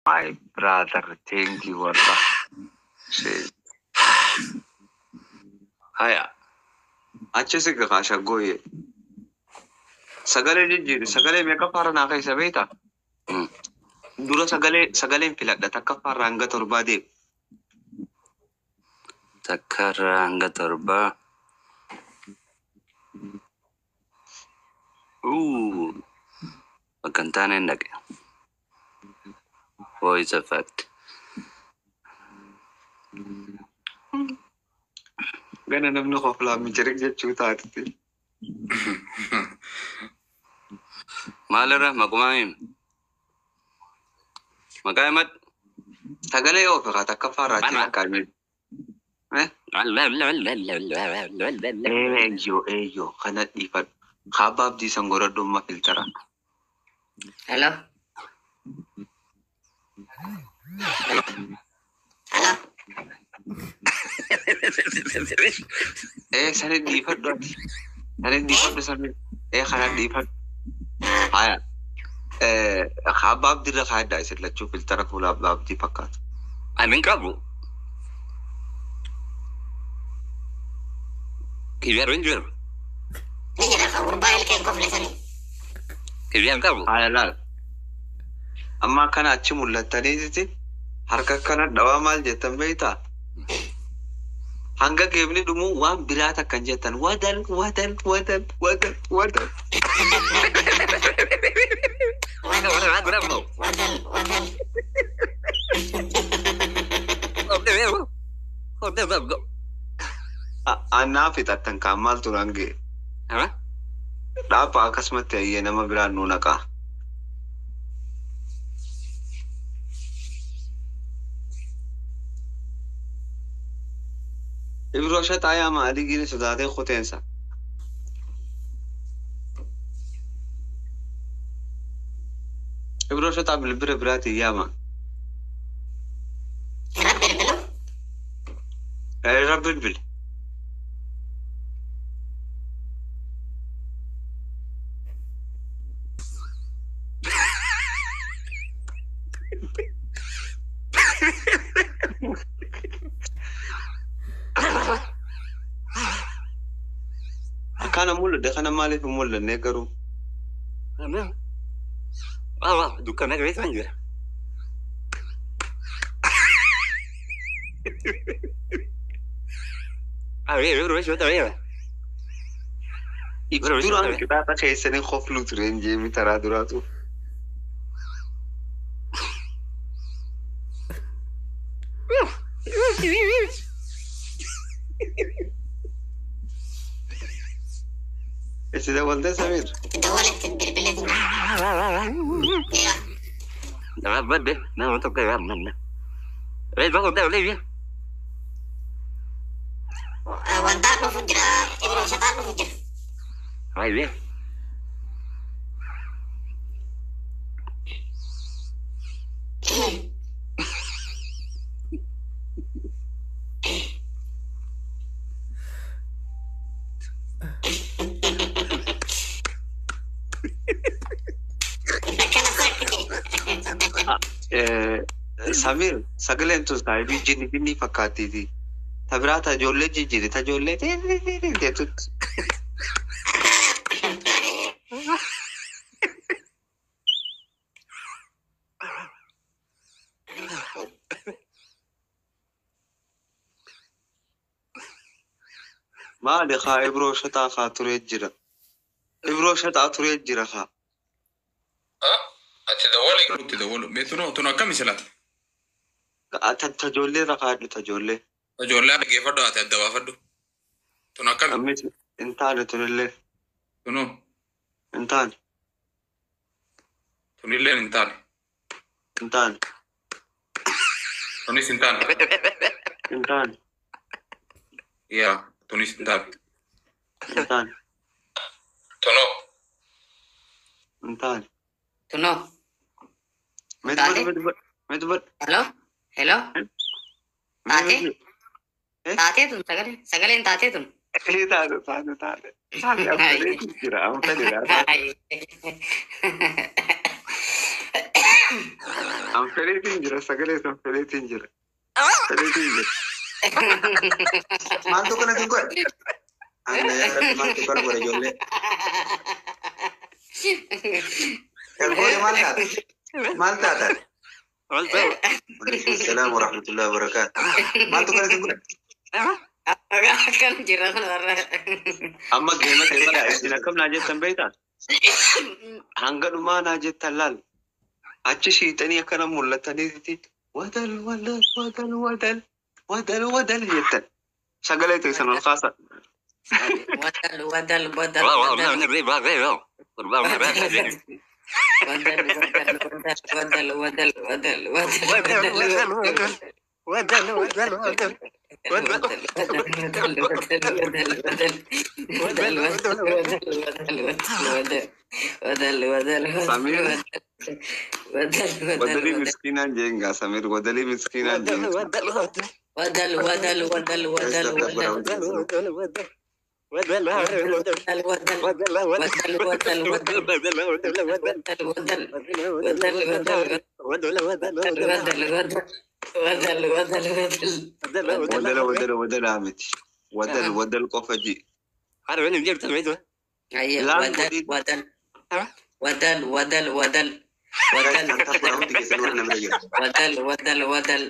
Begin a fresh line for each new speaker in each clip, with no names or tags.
My brother, thank you wallah. Shit.
Haya.
Achi si gaa shaggooyye. Sagalee jijjiiri. Sagalee meeqa faara naa keessa beektaa? Dura sagalee sagaleen filadha. Takka faarra hanga torbaa deemu.
Takkarraa hanga torbaa. Uu. Bakka hin taane hin dhaqe. Voice effect.
Gana namni koflaa mijirik jechuu taatiti.
Maalirra maqumaa himi. Maqaa himad.
Sagalee oofe kaa takka faarraa achi lakkaa'ame. Eeyyoo eeyyoo kana dhiifadhu. Kaabba abdii san godhadhu amma filtara.
Hello? Hello?
Ee sani dhiifadhu ati. Sani dhiifadhu sani. Ee kana dhiifadhu. Haya. Kaabba abdiirra kaa'adhaa isin lachuu filtara fuula abbaa abdii fakkaatu.
Ani hin qabu. Kiyyaan hin jiru.
Ni jira kan gurbaa ilkeen kofle sanii.
Kiyyaan qabu.
Haya laal. Amma akkana achi mul'attaniititi harka akkana dhawaa maal jettan beektaa? Hanga geemni dhumuu waan biraa takkan jettan wadal wadal wadal wadal wadal.
Wadal, wadal, wadal.
Annaa fixattan kaan maaltu naan ga'e? Dhaabaa akkasumatti ayyee nama biraan nuu naqaa. Ibroo shaxaa yaama adii gini sodaatee kuteensa. Ibroo shaxaa bilbila biraatiin yaama.
Irra bilbilu?
Irra bilbil. Akkana mul'adhe kana maaliif hin mul'anne garuu?
Dukkana keessa hin jira.
Duraan qixaaxa keessanii kofluu ture hin jeemi taraa duraatu. Itti dabaltee Samiir?
Itti dawwaletti bilbiletti. Wantaa dhufu jira. Ibroo shaxaa dhufu jira. Akkana sakki.
Samiir sagaleen tun saayibii jinni jinni fakkaattiiti. Ta biraa ta ijoollee jijjiiri ta ijoollee jettutti. Maali kaa Ibroo shaxaa kaa turee jira. Ibroo shaxaa turee jira kaa.
Ati dawwali. Itti dawwalu. Mee tunoo tun akkami silaa?
Ta ijoollee irra kaa'adhu ta ijoollee.
Ijoollee dhaggeeffadhu ati adda baafadhu. Tun akkami?
Ammis hin taane tunillee
Tunoo
hin taane
tunillee hin taane.
hin taane
Tunis hin taane.
hin taane
Yaa tunis hin taane.
hin taane
Tunoo
hin taane.
Tunoo.
Mee
Taate?
dubbadhu mee dubbadhu.
Hello? Hello? Taate?
Eh?
Taatee tun sagalee? Sagaleen taatee tun?
Ee taate taate taate. Taate amma fedheetu jira amma fedheedha. An fedheetiin jira sagalee san fedheetiin jira. Fedheetiin jira.
Maaltu kana sin godhe? Anna yaa Rabbi maaltu kana godhe ijoollee? Ergoole maal taata? Maal taata? Waalaikum salaam wa rahmatullahi wa barakaatu. Maaltu kana sin godhe?
Akkam jira kun warra.
Amma geema deemadha. Isin akkam naa jettan beektaa? Hanga dhumaa naa jettan laal. Achi shiixanii akkana mul'ataniiti. Wadal wadal wadal wadal wadal wadal jettan. Sagalee teessan ol kaasa.
Wadal wadal wadal wadal. Wadal wadal wadal wadal wadal wadal wadal wadal.
Samir wadalii miskiinaan jeengaa Samir wadalii miskiinaan jeengaa.
Wadal wadal wadal wadal wadal wadal wadal wadal wadal wadal wadal wadal
Wadala wadala wadalaa miti. Wadal wadal qofa ji. Laan
wadal
godhi
wadal wadal wadal wadal
Guys,
wadal
tap tap godha hundi keessan warri namni jira.
wadal wadal wadal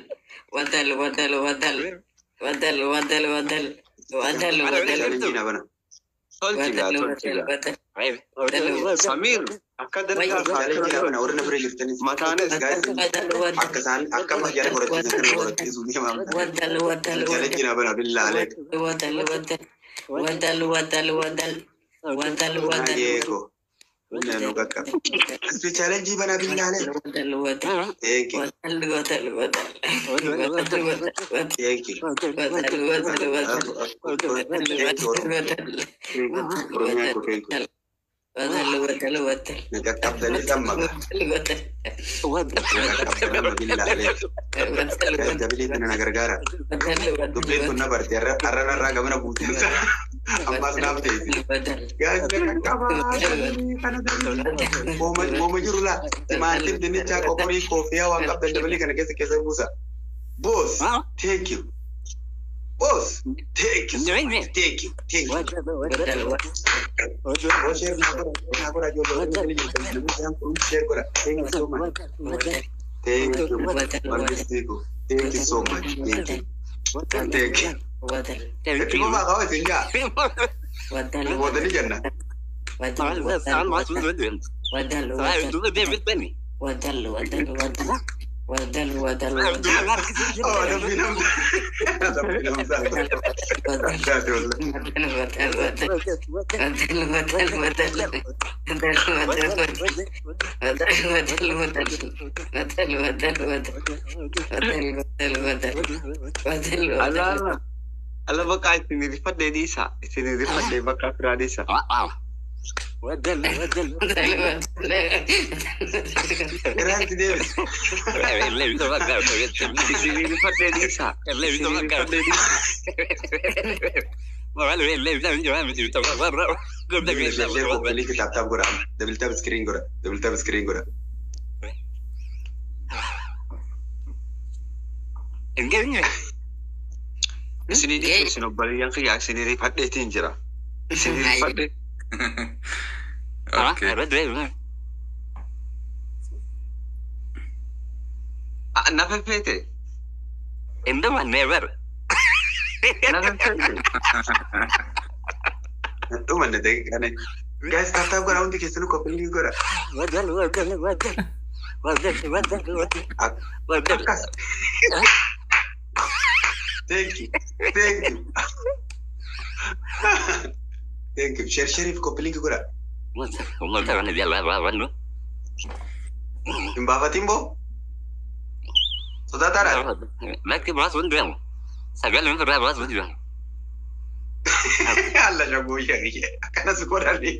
wadal wadal wadal wadal wadal wadal wadal wadal
Challenge na bana.
Tolchi gaa
wadal
tolchi
wadal
gaa.
wadal wadal
Samir akka
way
danda'a
Challenge na
kaachana
bana warri na bira jirtanis.
mataanis
Guys,
wadal wadal
akka isaan akka amma jara qorachiisan kana qorachiisuu ni maamta.
wadal wadal
Challenge
wadal
na bana billaa aleek.
wadal wadal wadal wadal wadal wadal wadal
Nageeko. Humna nu qaqqabe. Asbi challenge bana billaa aleek.
wadal wadal
Thank you.
wadal wadal wadal wadal wadal
Thank you.
wadal wadal wadal
Thank you Oromoo.
wadal
Oromiyaa koo thank you.
wadal wadal wadal
Na qaqqabdanii dammaqa.
wadal
Na qaqqabdan amma billaa aleek. Guys, dabilii kana na gargaara. Dubbiin kun na barte har'a narraa gamana buuteensa. Ammaas naaf teessi. Guys, na qaqqabaa dabilii kana dabilii. Mooma jiru laa. Timaatim dinnichaa qoqorii koofiyaa waan qabdan dabilii kana keessa keessa buusa. Boss, thank you. Boss, thank you so much. Thank you. Thank you. Boss, share naa godha. Naa godha ijoollee warri dabilii jirtan. Namni isaan kun share godha. Thank you so much. Thank you. Mangistiiko. Thank you so much. Thank you. Thank you. Itti fufaa qaba isin jaa. Boodanii jenna. Oh, dubbii namta. Dubbii namta. Gaati wallah.
Ala ala ala bakka isin rifadhee dhiisa. Isin rifadhee bakka firaa dhiisa.
Giraanti deebis.
Isin rifadhee dhiisa. Isin rifadhee dhiisa.
Ijoollee share koppilii tap tap godha amma. Double tap screen godha. Double tap screen godha.
Isin dhiisa isin obboleeyyan kiyyaa isin rifadheetiin jira. Isin rifadhee.
Okay.
Na feffeete. Na feffeete.
Dhumanne daqiiqaan. Guys, tap tap godha hundi keessanuu koppilii godha. Akkas. Thank you. Thank you. Thank you. Share share fi koppilii godha. Hin baafatin boo? Sodaataadha. Alla shagoo shagee. Akkanas godhani.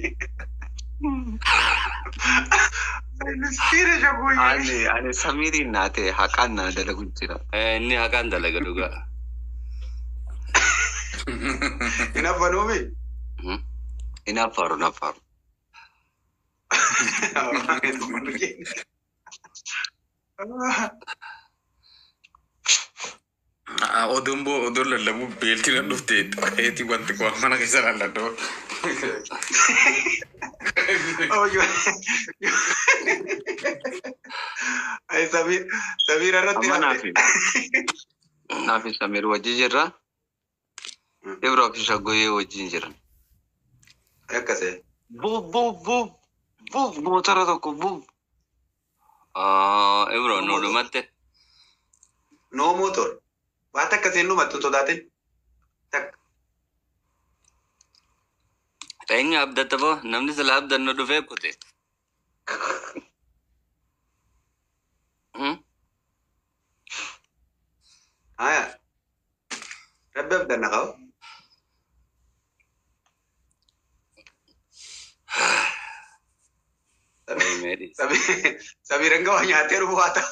Miskiina shagoo shagee.
Ani ani Samiriin naa ta'e haqaan naa dalagu jira.
Inni haqaan dalaga dhugaa.
Hin affanuumi?
Hin affaaru hin affaaru.
Oduun boo oduun lallabuu beeltiin na dhufte eetii wanti kun mana keessa lalladhu.
Ay, Samir, Samir irratti
Amma naafi. Naafi Samir wajji jirra. Ibroo fi Shaggooyyee wajjin jiran.
Akkasee.
Buuf buuf buuf buuf motora tokko buuf.
Ibro nu dhumatte.
No motor. Waan takka seen dhumattu hin sodaatin. Takka.
Eenyu abdatta boo namni sila abdannu dhufee kute.
Haya. Rabbi abdanna qaba. Samir hanga waa nyaatee dhufu haa ta'u.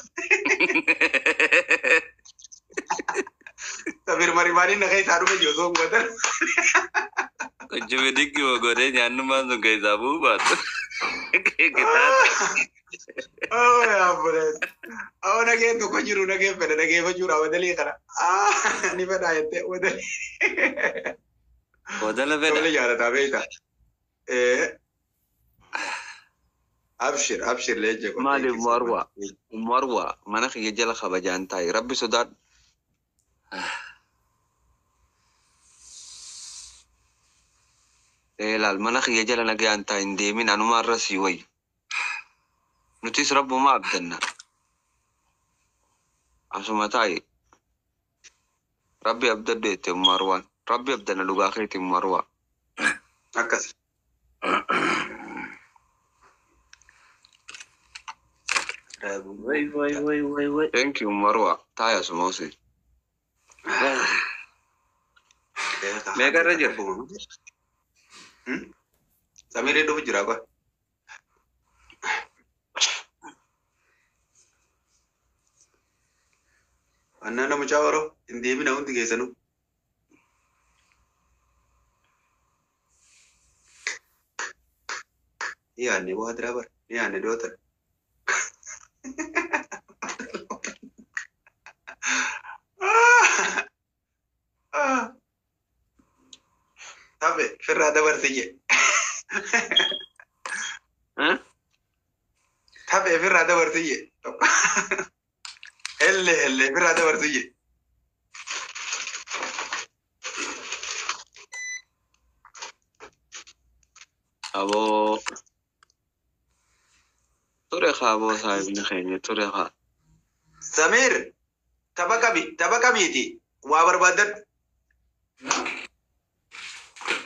Samir marimaanii na keessaa dhufe jiru osoo hin gootan.
Hojii dikki godhee nyaannummaan sun keessaa bu'uu baatu. Kitaata.
Oh yaa bulees. Oh nageen tokko jiru nageen fedha nageeffachuudha wadalii kana. Ah ni fedhaa jettee wadalii.
Wadala fedha.
Tole jaalataa beektaa. Abshir abshir leenjee koo.
Maali Marwa? Marwa mana kiyya jala kabajaan taa'i. Rabbi sodaadhu. Laal mana kiyya jala nagayaan taa'i hin deemin anuma irra sii wayyu. Nutis rabbuma abdanna. Asuma taa'i. Rabbi abdadhu jette Marwaan. Rabbi abdanna dhugaa keeti Marwaa.
Akkas.
Wai wai wai wai wai.
Thank you Marwa. Taa'i asuma osii.
Meeqa irra jira?
Samir dhufu jira kwa. Annaa mucaa waroo hin deemina hundi keessanuu. Ni yaadne waa diraa bara. Ni yaadne dhiyootan. Tabe firraa dabarsi jee. Tabe firraa dabarsi jee. Elle elle firraa dabarsi jee.
Aboo. Ture kaa aboo saahibni keenya ture kaa.
Samir tapha qabi tapha qabiiti waa barbaaddan.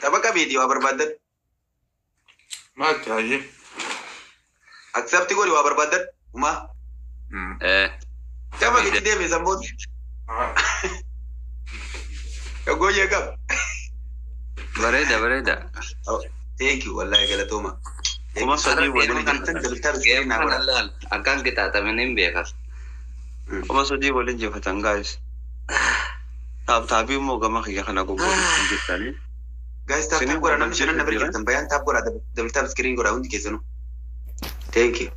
Tapha qabiiti waa barbaaddan.
Maal taa'ee?
Accept godhi waa barbaaddan. Uma. Tapha gitti deeme samboon. Goyyee qaba.
Bareeda bareeda.
Thank you wallahi galatooma.
3,000 waliin
Geema kana laal akkaan qixaaxameen hin beekas.
3,000 waliin jifatan guys. Taaptaabii immoo gama kiyya kana goggoodhu jirtanii.
Guys tap tap godhaa namni shanan na bira jirtan bayaan tap godhaa double tap screen godhaa hundi keessanuu. Thank you.